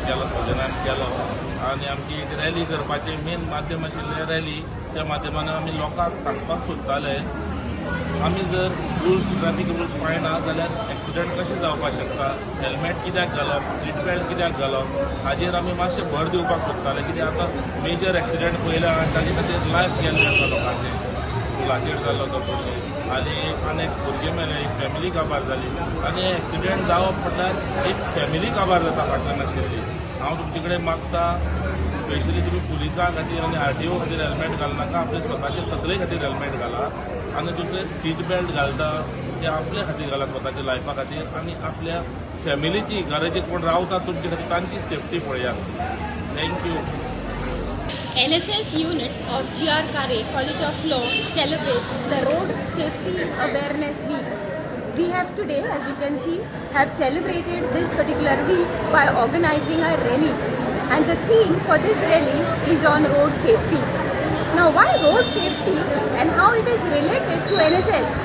केलो, सौजन्यान केलो आनी आमची रॅली करपाचें मेन माध्यम आशिल्लें रॅली. त्या माध्यमान आमी लोकांक सांगपाक सोदताले, आमी जर रुल्स, ट्रॅफिक रुल्स पाळना जाल्यार एक्सिडंट कशें जावपाक शकता, हेल्मेट कित्याक घालप, सीट बेल्ट कित्याक घालप, हाजेर आमी मातशें भर दिवपाक सोदताले. कित्याक आतां मेजर एक्सिडंट पळयल्या आनी ताजे खातीर लायफ गेल्लें आसा लोकांचें. पुलाचेर जाल्लो तो भुरगे आनी आनी एक भुरगें मेलें, एक फॅमिली काबार जाली. आनी एक्सिडंट जावप म्हटल्यार एक फॅमिली काबार जाता फाटल्यान आशिल्ली. हांव तुमचे कडेन मागता, स्पेशली तुमी पुलिसां खातीर आनी आरटीओ खातीर हेल्मेट घालनाका, आपले स्वताचे तकले खातीर हेल्मेट घाला. आनी दुसरें, सीट बेल्ट घालता ते आपल्या खातीर घाला, स्वताच्या लायफा खातीर आनी आपल्या फॅमिलीची, घरा जे कोण रावता तुमचे खातीर, तांची सेफ्टी पळयात. Thank you. NSS unit of GR Kare College of Law celebrates the Road Safety Awareness Week. We have today, as you can see, have celebrated this particular week by organizing a rally. And the theme for this rally is on road safety. Now, why road safety and how it is related to NSS?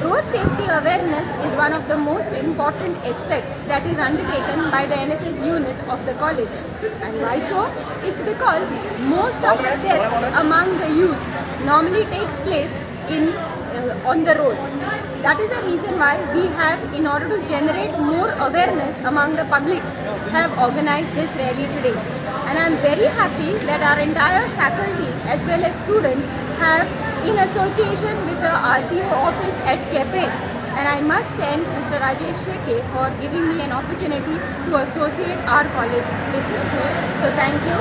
Road safety awareness is one of the most important aspects that is undertaken by the NSS unit of the college. And why so? It's because most of the death among the youth normally takes place in on the roads. That is the reason why we have, in order to generate more awareness among the public, have organized this rally today. And I am very happy that our entire faculty as well as students have, in association with the RTO office at Quepem, and I must thank Mr. Rajesh Sheke for giving me an opportunity to associate our college with him. So thank you.